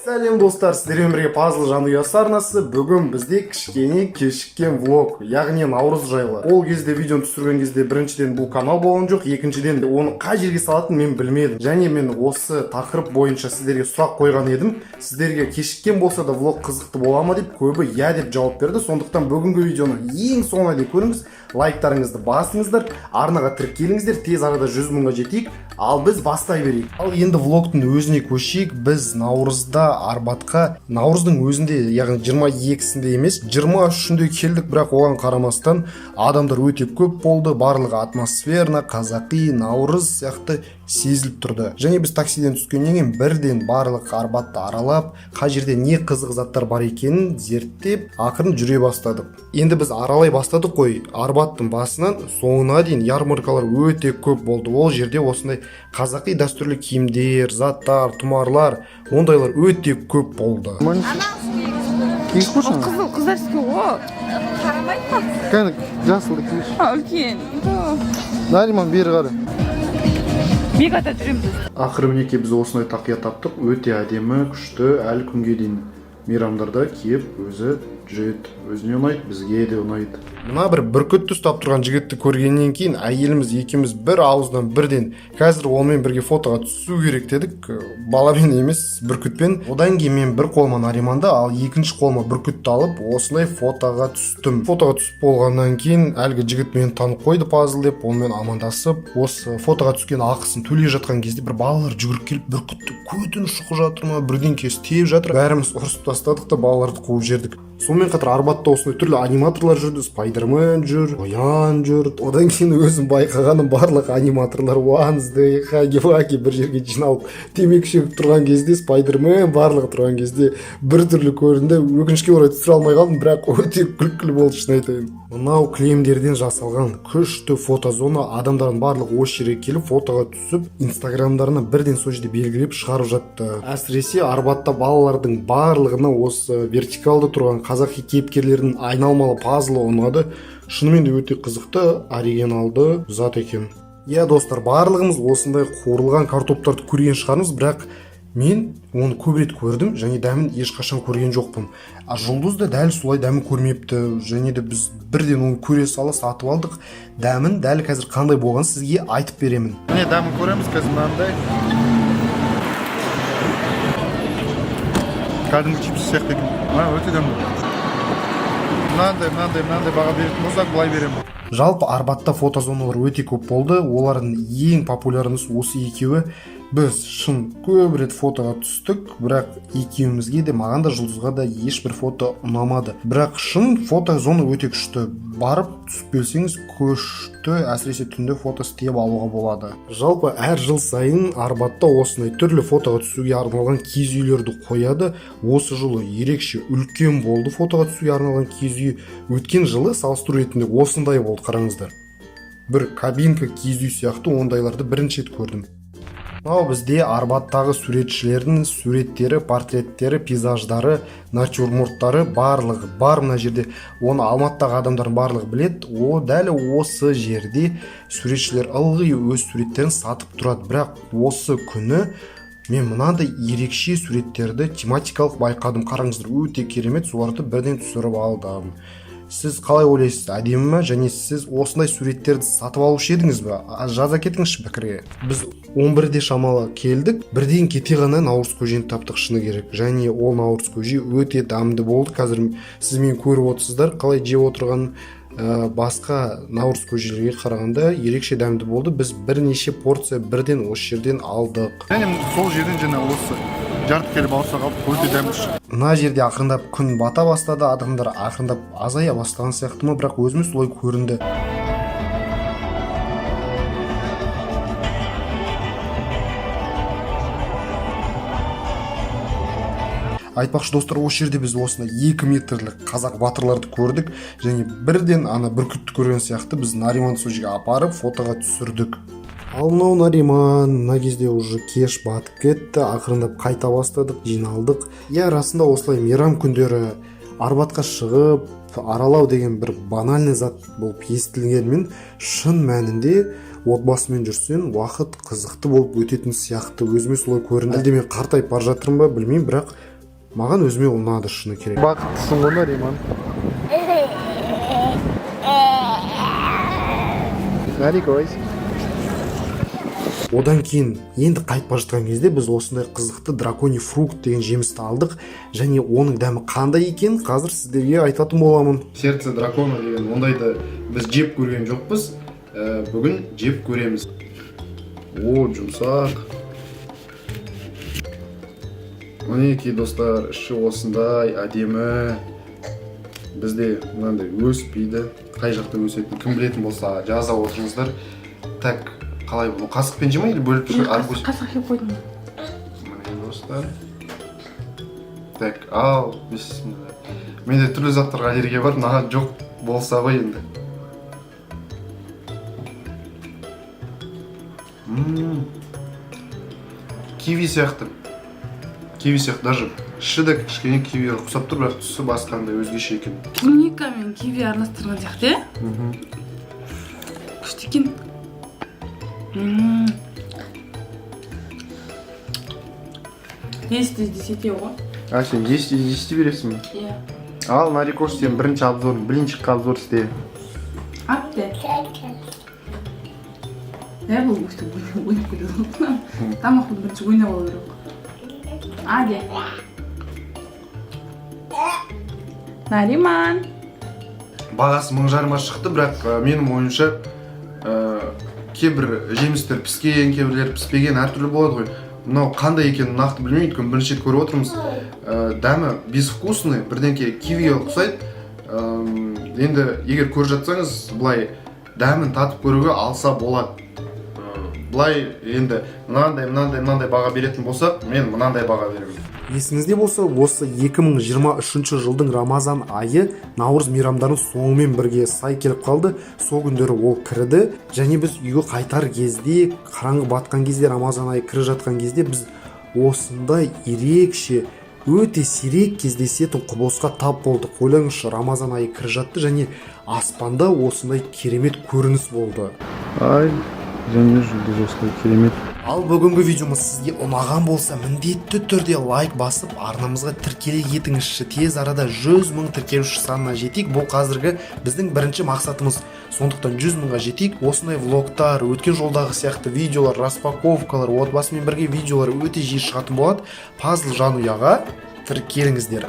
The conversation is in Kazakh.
Сәлем, достар! Сіздермен бірге Пазл жанұясы арнасы. Бүгін бізде кішкене кешіккен влог, яғни наурыз жайлы. Ол кезде, видеоны түсірген кезде, біріншіден, бұл канал болған жоқ, екіншіден, оны қай жерге салатынын мен білмедім. Және мен осы тақырып бойынша сіздерге сұрақ қойған едім: сіздерге кешіккен болса да влог қызықты бола ма деп. Көбі иә деп жауап берді. Сондықтан бүгінгі видеоны ең соңына дейін көріңіз, лайктарыңызды басыңыздар, арнаға тіркеліңіздер. Тез арада 100 мыңға жетейік. Ал біз бастай берейік. Ал енді влогтың өзіне көшейік. Біз наурызда Арбатқа наурыздың өзінде, яғни 22-сінде емес, 23-інде келдік. Бірақ оған қарамастан адамдар өте көп болды. Барлығы атмосферно, қазақи наурыз сияқты сезіліп тұрды. Және біз таксиден түскеннен кейін бірден барлық Арбатты аралап, қай жерде не қызық заттар бар екенін зерттеп, ақырын жүре бастадық. Енді біз аралай бастадық қой Арбаттың басынан соңына дейін. Ярмаркалар өте көп болды. Ол жерде осындай қазақи дәстүрлі киімдер, заттар, тұмарлар, ондайлар өте көп болды. Кигізіп қойшы. Қызыл қыздарский ғой. Қарамайды ма? Кәні, жасылды киіші. А, үлкен. Нариман, бері қара. Мегада жүреміз. Ақыры, мінекей, біз осындай тақия таптық. Өте әдемі, күшті. Әлі күнге дейін мейрамдарда киіп өзі жүреді. Өзіне ұнайды, бізге де ұнайды. Мына бір бүркітті ұстап тұрған жігітті көргеннен кейін әйеліміз екеуміз бір ауыздан бірден: «Қазір онымен бірге фотоға түсу керек», – дедік. Баламен емес, бүркітпен. Одан кейін мен бір қолыма Нариманды, ал екінші қолыма бүркітті алып, осылай фотоға түстім. Фотоға түсіп болғаннан кейін әлгі жігіт мені танып қойды, Пазл деп. Онымен амандасып, осы фотоға түскен ақысын төлей жатқан кезде бір балалар жүгіріп келіп, бүркітті көтін шұқып жатыр ма, бірдеңке істеп жатыр. Бәріміз ұрысып тастадық та, балаларды қуып жібердік. Сонымен қатар Арбатта осындай түрлі аниматорлар жүрді: Спайдермен жүр, қоян жүр. Одан кейін өзім байқағаным, барлық аниматорлар, Уэнсдей, Хаги Ваги бір жерге жиналып, темекі шегіп тұрған кезде, Спайдермен барлығы тұрған кезде біртүрлі көрінді. Өкінішке орай, түсіре алмай қалдым, бірақ өте күлкілі болды, шын айтайын. Мынау кілемдерден жасалған күшті фотозона. Адамдардың барлығы осы жерге келіп, фотоға түсіп, инстаграмдарына бірден сол жерде белгілеп шығарып жатты. Әсіресе Арбатта балалардың барлығына осы вертикалды тұрған қазақи кейіпкерлердің айналмалы пазлы ұнады. Шынымен де өте қызықты, оригиналды зат екен. Иә, достар, барлығымыз осындай қуырылған картоптарды көрген шығармыз, бірақ мен оны көп рет көрдім және дәмін ешқашан көрген жоқпын. А Жұлдыз да дәл солай дәмін көрмепті. Және де біз бірден оны көре сала сатып алдық. Дәмін дәл қазір қандай болғанын сізге айтып беремін. Міне, дәмін көреміз қазір. Мынандай кәдімгі чипс сияқты екен. Мына өте дәмді. Мынандай, мынандай, мынандай баға беретін болсақ, былай беремін. Жалпы Арбатта фотозоналар өте көп болды. Олардың ең популярныйсы осы екеуі. Біз шын көп рет фотоға түстік, бірақ екеумізге де, маған да, Жұлдызға да ешбір фото ұнамады. Бірақ шын фотозона өте күшті, барып түсіп келсеңіз, күшті. Әсіресе түнде фото істеп алуға болады. Жалпы әр жыл сайын Арбатта осындай түрлі фотоға түсуге арналған киіз үйлерді қояды. Осы жылы ерекше үлкен болды фотоға түсуге арналған киіз үй. Өткен жылы салыстыру ретінде осындай болды. Қараңыздар, бір кабинка киіз үй сияқты. Ондайларды бірінші рет көрдім. Мынау бізде Арбаттағы суретшілердің суреттері, портреттері, пейзаждары, натюрморттары, барлығы бар мына жерде. Оны Алматыдағы адамдардың барлығы біледі. О, дәл осы жерде суретшілер ылғи өз суреттерін сатып тұрады. Бірақ осы күні мен мынандай ерекше суреттерді тематикалық байқадым. Қараңыздар, өте керемет. Соларды бірден түсіріп алдым. Сіз қалай ойлайсыз, әдемі ме? Және сіз осындай суреттерді сатып алушы едіңіз бе? Жаза кетіңізші пікірге. Біз 11-де шамалы келдік. Бірден кете ғана наурыз көжені таптық, шыны керек. Және ол наурыз көже өте дәмді болды. Қазір сіз мені көріп отырсыздар қалай жеп отырғанын. Басқа наурыз көжелерге қарағанда ерекше дәмді болды. Біз бірнеше порция бірден осы жерден алдық. Және сол жерден жаңа осы жарты келі бауырсақ алдық, өте дәмді шықты. Мына жерде ақырындап күн бата бастады, адамдар ақырындап азая бастаған сияқты ма, бірақ өзіме солай көрінді. Айтпақшы, достар, осы жерде біз осындай 2 метрлік қазақ батырларды көрдік. Және бірден ана бүркітті көрген сияқты біз Нариманды сол жерге апарып, фотоға түсірдік. Ал мынау Нариман. Мына кезде уже кеш батып кетті, ақырындап қайта бастадық, жиналдық. Иә, расында осылай мейрам күндері Арбатқа шығып аралау деген бір банальный зат болып естілгенімен, шын мәнінде отбасымен жүрсең, уақыт қызықты болып өтетін сияқты. Өзіме солай көрінді. Әлде мен қартайып бара жатырмын ба, білмеймін, бірақ Маған, өзіме ұнады, шыны керек. Бақыттысың ғой, Нариман. Нарикой. Одан кейін енді қайтып бара жатқан кезде біз осындай қызықты драконий фрукт деген жемісті алдық және оның дәмі қандай екенін қазір сіздерге айтатын боламын. Сердце дракона деген ондайды біз жеп көрген жоқпыз. Бүгін жеп көреміз. О, жұмсақ. Мінекей, достар, іші осындай әдемі. Бізде мынандай өспейді. Қай жақта өсетінін кім білетін болса, жаза отырыңыздар. Так, қалай, бұны қасықпен жемей или бөліп арбуз? Қасық жеп қойдым. Міне, достар. Так, ал, бисмилля. Менде түрлі заттарға аллергия бар, маған жоқ болса ғой енді. Киви сияқты. Киви сияқты, даже іші де кішкене кивиге ұқсап тұр, бірақ түсі басқандай, өзгеше екен. Клубника мен киви араластырған сияқты, иә? Күшті екен. 10 из 10 ғой. А, сен 10 из 10 бересің бе? Иә. Ал, Нарикош, сен бірінші обзорың, блинчикқа обзор істе. Апте. Иә, бұл өстіп ойнап кетеді ғой. Тамақты бірінші ойнап алу керек. Аде. Нариман. Бағасы 1500-ға шықты, бірақ менің ойымша, кейбір жемістер піскен, кейбіреулері піспеген, әртүрлі болады ғой. Мынау қандай екенін нақты білмеймін, өйткені бірінші рет көріп отырмыз. Дәмі безвкусный, бірдеңке кивиге ұқсайды. Енді егер көріп жатсаңыз, былай дәмін татып көруге алса болады. Былай енді мынандай, мынандай, мынандай баға беретін болсақ, мен мынандай баға беремін. Есіңізде болса, осы 2023 жылдың рамазан айы наурыз мейрамдарының соңымен бірге сай келіп қалды. Сол күндері ол кірді және біз үйге қайтар кезде, қараңғы батқан кезде, рамазан айы кіріп жатқан кезде біз осындай ерекше, өте сирек кездесетін құбылысқа тап болдық. Ойлаңызшы, рамазан айы кіріп жатты және аспанда осындай керемет көрініс болды. Ай және жұлдыз осылай керемет. Ал бүгінгі видеомыз сізге ұнаған болса, міндетті түрде лайк басып, арнамызға тіркеле кетіңізші. Тез арада 100 мың тіркелуші санына жетейік. Бұл қазіргі біздің бірінші мақсатымыз. Сондықтан 100 мыңға жетейік. Осындай влогтар, өткен жолдағы сияқты видеолар, распаковкалар, отбасымен бірге видеолар өте жиі шығатын болады. Пазл жанұяға тіркеліңіздер.